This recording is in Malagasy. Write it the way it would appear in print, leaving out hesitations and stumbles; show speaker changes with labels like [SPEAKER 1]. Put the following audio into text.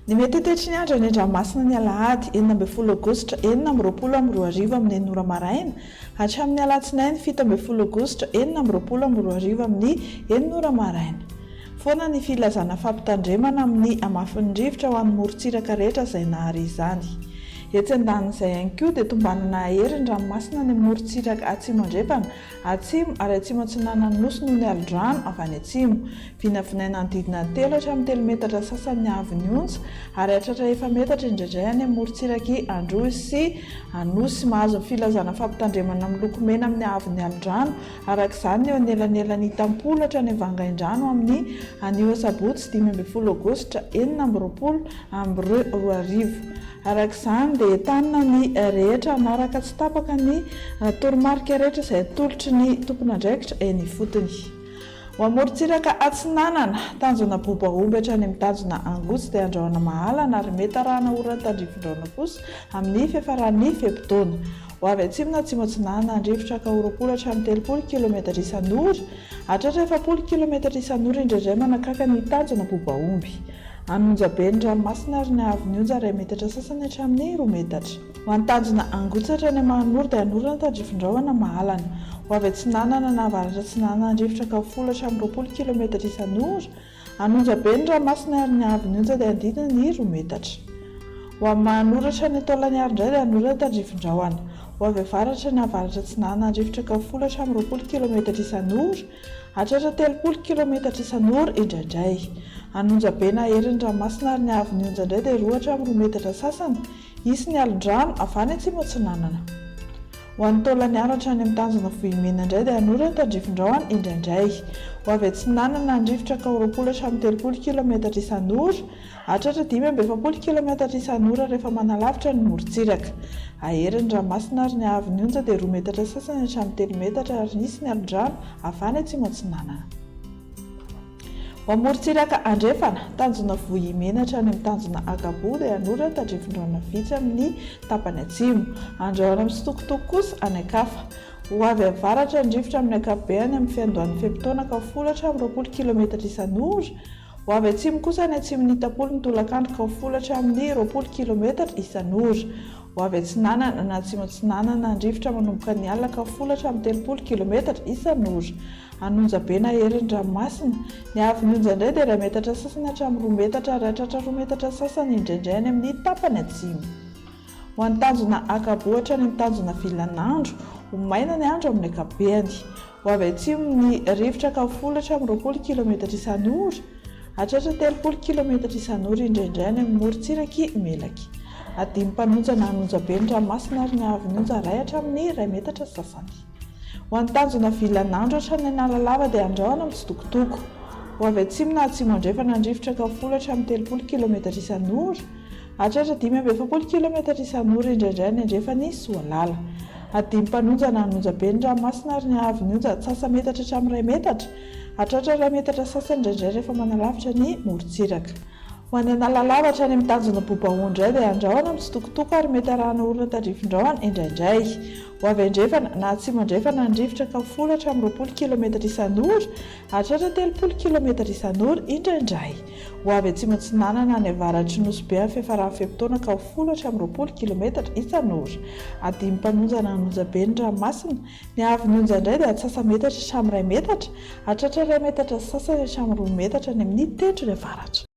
[SPEAKER 1] Ny mety ho toetry ny andro any an-dranomasina ny alahady 16 aogositra 2026 amin'ny enina ora maraina hatramin'ny alatsinainy 17 aogositra 2026 amin'ny enina ora maraina. Foana ny filazana fampitandremana amin'ny hamafin'ny rivotra ho an'ny morontsiraka rehetra izay nahare izany. Etsy andanin'izay ihany koa dia tombanana hahery ny ranomasina any amin'ny morontsiraka atsimo andrefana, atsimo ary atsimo atsinanan'ny Nosy noho ny alon-drano avy any atsimo. Vinavinaina hanodidina ny telo hatramin'ny telo metatra sasany ny haavon'ny onja ary hahatratra efa-metatra indraindray any amin'ny morontsirak'i Androy sy Anosy. Mahazo ny filazana fampitandremana miloko mena amin'ny haavon'ny alon-drano araka izany ny eo anelanelan'ny Itampolo hatrany Vangaindrano amin'ny anio asabotsy 15 aogositra 2026. Araka izany dia entanina ny rehetra hanaraka tsy tapaka ny toromarika rehetra izay atolotry ny tompon'andraikitra eny ifotony. Ho amorontsiraka atsinanana, tanjona Bobaomby hatrany amin'ny tanjona Angotsy dia andrahona mahalana ary mety arahana orana tandrifindraona kosa amin'ny fiafaran'ny fe-potoana. Ho avy atsimo na atsimo atsinanana ny rivotra ka ho 20 hatramin'ny 30 kilometatra isan'ora, hatratra 40 kilometatra isan'ora indraindray manakaka ny tanjona Bobaomby. An'Onjabe ny ranomasina ary ny haavon'ny onja iray metatra sasany hatramin'ny roa metatra. Ho an'ny tanjona Angotsy hatrany Mahanoro dia hanorina tandrifindrahona mahalana. Ho avy atsinanana na avaratra atsinanana ny rivotra ka ho folo hatramin'ny 20 kilometatra isan'ora. An'Onjabe ny ranomasina ary ny haavon'ny onja dia hanodidina ny roa metatra. Ho an'i Mahanoro hatrany Taolagnaro indray dia hanorina tandrifindrahona. Ho avy avaratra na avaratra atsinanana ny rivotra ka ho folo hatramin'ny 20 kilometatra isan'ora. Hatratra 30 kilometatra isan'ora indraindray. An'Onjabe na herin'ny ranomasina ary ny haavon'ny onja indray dia roa hatramin'ny roa metatra sasany. Hisy ny alon-drano avy any atsimo atsinanana. Ho an'ny Taolagnaro hatrany amin'ny tanjona Vohimena indray dia hanorana tandrifin-drahona indraindray. Ho avy atsinanana ny rivotra ka ho 20 hatramin'ny 30 kilometatra isan'ora. Hahatratra 45 kilometatra isan'ora rehefa manalavitra ny morontsiraka. Hahery ny ranomasina ary ny haavon'ny onja dia roa metatra sasany hatramin'ny telo metatra ary nisy ny alon-drano avy any atsimo atsinanana. Ho amorontsiraka andrefana, tanjona Vohimena hatrany amin'ny tanjona Agaboa dia hanorina tandrifindraona vitsy amin'ny tapany atsimo. Andrahona mitsitokotoko kosa any an-kafa. Ho avy avaratra ny rivotra amin'ny ankapobeny amin'ny fiandohan'ny fe-potoana ka folo hatramin'ny 20 kilometatra isan'ora. Ho avy atsimo kosa any atsimon'Itampolo ny tolakandro ka ho folo hatramin'ny 20 kilometatra isan'ora. Ho avy atsinanana na atsimo atsinanana ny rivotra manomboka ny alina ka folo hatramin'ny 30 kilometatra isan'ora. An'onja be na herin'ny ranomasina. Ny haavon'ny onja indray dia iray metatra sasany hatramin'ny roa metatra ary hahatratra roa metatra sasany indraindray any amin'ny tapany atsimo. Ho an'ny tanjona Akabo hatrany amin'ny tanjona Vilanandro, ho maina ny andro amin'ny ankapobeny. Ho avy atsimo ny rivotra ka ho folo hatramin'ny 20 kilometatra isan'ora, hahatratra 30 kilometatra isan'ora indraindray any amin'ny morontsirak'i Melaky. Adin'ny mpanonja na an'onja be ny ranomasina ary ny haavon'ny onja iray hatramin'ny iray metatra sasany. Ho an'ny tanjona Vilanandro hatrany Analalava dia andrahona mitsitokotoko. Ho avy atsimo na atsimo andrefana ny rivotra ka folo hatramin'ny 30 kilometatra isan'ora, hahatratra 45 kilometatra isan'ora indraindray any andrefan'i Soalala. Adin'ny mpanonja na an'onja be ny ranomasina ary ny haavon'ny onja antsasa-metatra hatramin'ny iray metatra, hahatratra iray metatra sasany indraindray rehefa manalavitra ny morontsiraka. Ho any Analalava hatrany amin'ny tanjona Bobahoa indray dia andrahona mitsitokotoko ary mety arahana orana tandrifin-drahona indraindray. Ho avy andrefana na atsimo andrefana ny rivotra ka folo hatramin'ny 20 kilometatra isan'ora, hahatratra 30 kilometatra isan'ora indraindray. Ho avy atsimo atsinanana any avaratry Nosy Be amin'ny fiafaran'ny fe-potoana ka ho folo hatramin'ny 20 kilometatra isan'ora. Adin'ny mpanonja na an'onja be ny ranomasina. Ny haavon'ny onja indray dia antsasa-metatra hatramin'ny iray metatra, hahatratra iray metatra sy sasany hatramin'ny roa metatra any amin'ny tendrony avaratra.